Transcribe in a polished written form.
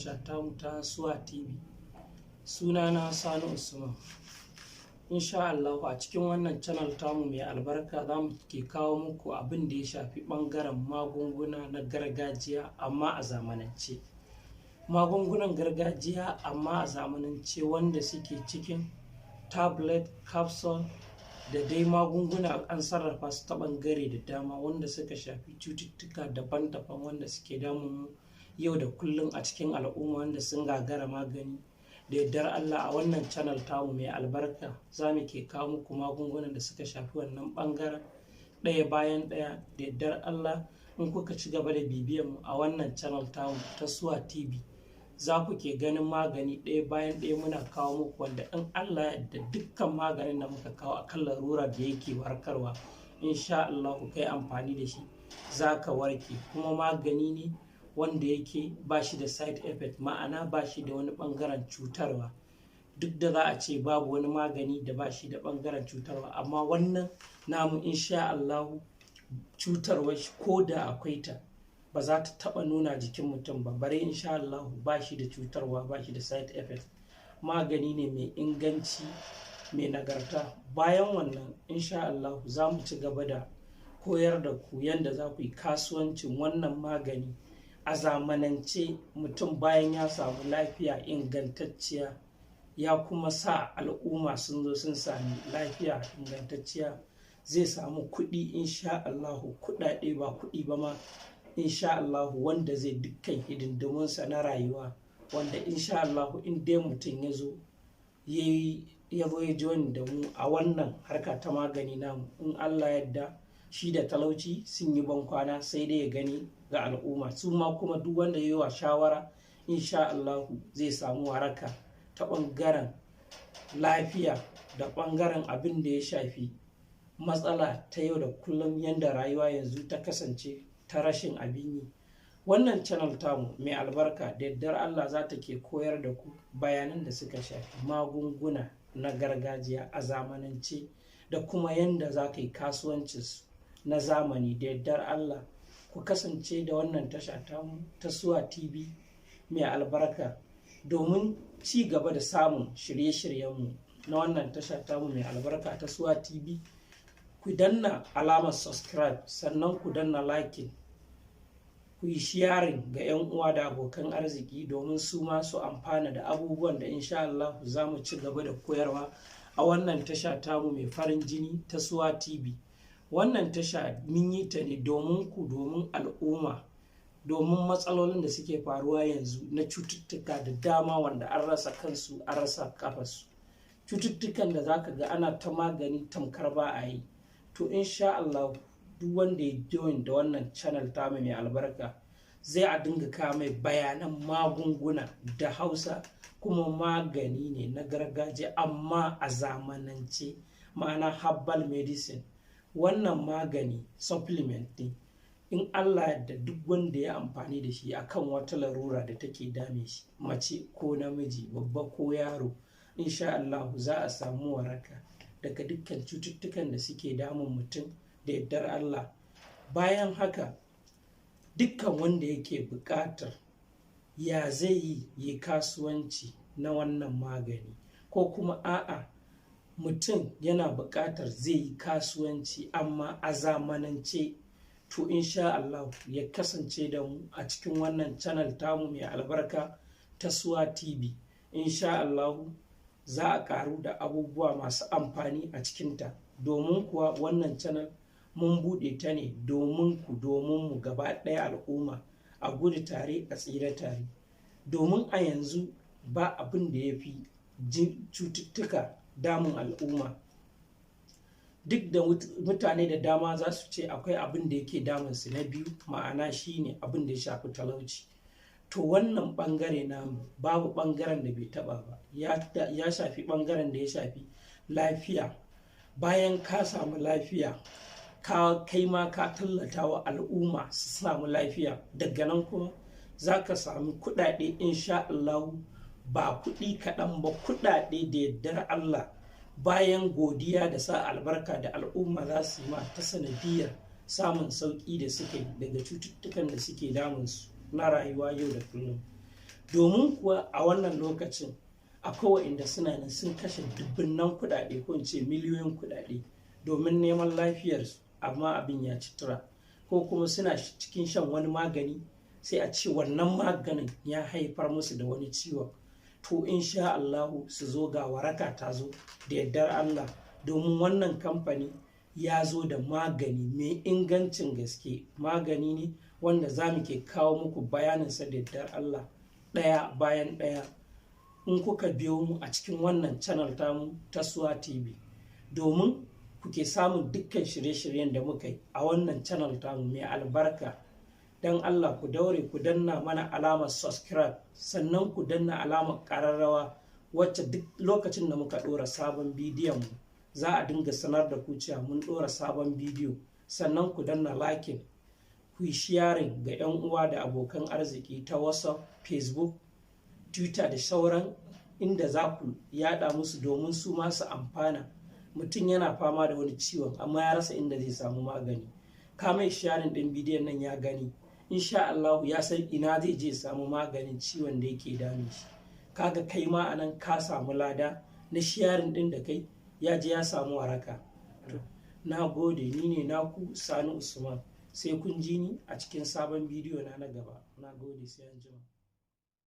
Tamu ta Suwa TV. Sunana Sani Usman. Insha Allahu a cikin wannan channel tamu mai albarka za mu ke kawo muku abin da ya shafi ɓangaren magunguna na gargajiya amma a zamanance. Magungunan gargajiya amma a zamanance wanda suke cikin tablet, capsule da dai magunguna an sarrafa su ta ɓangare da dama wanda suka shafi cututtuka daban-daban wanda suke damun mu yau da kullum a cikin al'umma wanda sun gagara magani. Da yardar Allah a wannan channel tamu mai albarka za mu ke kawo muku magungunan da suka shafi wannan ɓangaren ɗaya bayan ɗaya. Da yardar Allah in kuka ci gaba da bibiyan mu a wannan channel tamu ta Suwa TV, za ku ke ganin magani ɗaya bayan ɗaya muna kawo muku, wanda in Allah ya yarda dukkan maganin da muka kawo akan larurar da yake warkarwa, insha Allah ku kai amfani da shi za ka warke. Kuma magani ne wanda yake ba shi da side effect, ma'ana ba shi da wani ɓangaren cutarwa. Duk da za a ce babu wani magani da ba shi da ɓangaren cutarwa, amma wannan namu insha Allahu cutarwar shi ko da akwai ta ba za ta taɓa nuna jikin mutum ba. Bare insha Allahu ba shi da cutarwa, ba shi da side effect. Magani ne mai inganci, mai nagarta. Bayan wannan, insha Allahu za mu ci gaba da koyar da ku yanda za ku yi kasuwancin wannan magani a zamanance. Mutum bayan ya samu lafiya ingantacciya, ya kuma sa al'umma sun zo sun sami lafiya ingantacciya, zai samu kuɗi insha Allahu, kuɗaɗe ba kuɗi ba ma insha Allahu, wanda zai dukkan hidindimunsa na rayuwa, wanda insha Allahu in dai mutum ya zo ya zo ya join da mu a wannan harka ta magani namu, in Allah yadda shi da talauci sun yi bankwana, sai dai ya gani ga al'umma. Su ma kuma duk wanda ya yi wa shawara, insha Allahu zai samu waraka ta ɓangaren lafiya da ɓangaren abin da ya shafi matsala ta yau da kullum, yanda rayuwa yanzu ta kasance ta rashin abin yi. Wannan channel tamu mai albarka, da yardar Allah za ta ke koyar da ku bayanan da suka shafi magunguna na gargajiya a zamanance da kuma yanda za ka yi kasuwancinsu na zamani. Da yardar Allah ku kasance da wannan tasha tamu ta Suwa TV mai albarka domin ci gaba da samun shirye-shiryenmu na wannan tasha tamu mai albarka ta Suwa TV. Ku danna alamar subscribe, sannan ku danna liking, ku yi sharing ga 'yan uwa da abokan arziki domin su ma su amfana da abubuwan da insha Allah za mu ci gaba da koyarwa a wannan tasha tamu mai farin jini ta Suwa TV. Wannan tasha mun yi ta ne domin ku, domin al'umma, domin matsalolin da suke faruwa yanzu na cututtuka da dama wanda an rasa kansu an rasa kafarsu, cututtukan da zaka ga ana ta magani tamkar ba a yi. To insha Allah duk wanda ya join da wannan channel tamu mai albarka zai a dinga kawo mai bayanan magunguna da Hausa, kuma magani ne na gargajiya amma a zamanance, ma'ana herbal medicine. Wannan magani supplement ne. In Allah da duk wanda ya amfani da shi akan wata larura da take dame shi, mace ko namiji, babba ko yaro, insha Allah za a samu waraka daga dukkan cututtukan da suke damun mutum da yardar Allah. Bayan haka, dukkan wanda yake buƙatar ya zai yi yi kasuwanci na wannan magani, ko kuma a'a, mutum yana buƙatar zai yi kasuwanci amma a zamanance, to insha Allah ya kasance da mu a cikin wannan channel tamu mai albarka ta Suwa TV. Insha Allah za a ƙaru da abubuwa masu amfani a cikinta, domin kuwa wannan channel mun buɗe ta ne domin ku, domin mu gaba ɗaya al'umma, a gudu tare a tsira tare. Domin a yanzu ba abin da ya fi cututtuka damun al'umma. Duk da mutane da dama za su ce akwai abin da yake damunsu na biyu, ma'ana shine abin da ya shafi talauci. To wannan bangare namu babu bangaren da bai taba ba. Ya shafi bangaren da ya shafi lafiya. Bayan ka samu lafiya, ka kai ma ka tallata wa al'umma su samu lafiya. Daga nan kuma za ka sami kuɗaɗe insha Allah, ba kuɗi kaɗan ba, kuɗaɗe da yardar Allah, bayan godiya da sa albarka da al'umma za su yi ma ta sanadiyar samun sauƙi da suke daga cututtukan da suke damunsu na rayuwa yau da kullum. Domin kuwa a wannan lokacin akwai waɗanda suna nan sun kashe dubunnan kuɗaɗe, ko in ce miliyoyin kuɗaɗe, domin neman lafiyarsu, amma abin ya ci tura, ko kuma suna cikin shan wani magani sai a ce wannan maganin ya haifar musu da wani ciwon. To insha Allahu su zo, ga waraka ta zo da yardar Allah, domin wannan kamfani ya zo da magani mai ingancin gaske. Magani ne wanda za mu ke kawo muku bayaninsa da yardar Allah ɗaya bayan ɗaya in kuka biyo mu a cikin wannan channel tamu ta Suwa TV, domin kuke samun dukkan shirye-shiryen da muka yi a wannan channel tamu mai albarka. Don Allah ku daure ku danna mana alamar subscribe, sannan ku danna alamar ƙararrawa, wacce duk lokacin da muka ɗora sabon bidiyon mu za a dinga sanar da ku cewa mun ɗora sabon bidiyo. Sannan ku danna liking, ku yi sharing ga 'yan uwa da abokan arziki ta WhatsApp, Facebook, Twitter da sauran inda za ku yada musu, domin su ma su amfana. Mutum yana fama da wani ciwon amma ya rasa inda zai samu magani, ka mai sharing ɗin bidiyon nan ya gani, insha Allah ya san ina zai je samu maganin ciwon da yake damun shi. Kaga kai ma anan ka samu lada na sharing ɗin da kai, ya je ya samu waraka. Na gode, ni ne naku Sani Usman. Sai kun ji ni a cikin sabon bidiyo na gaba. Na gode, sai an jima.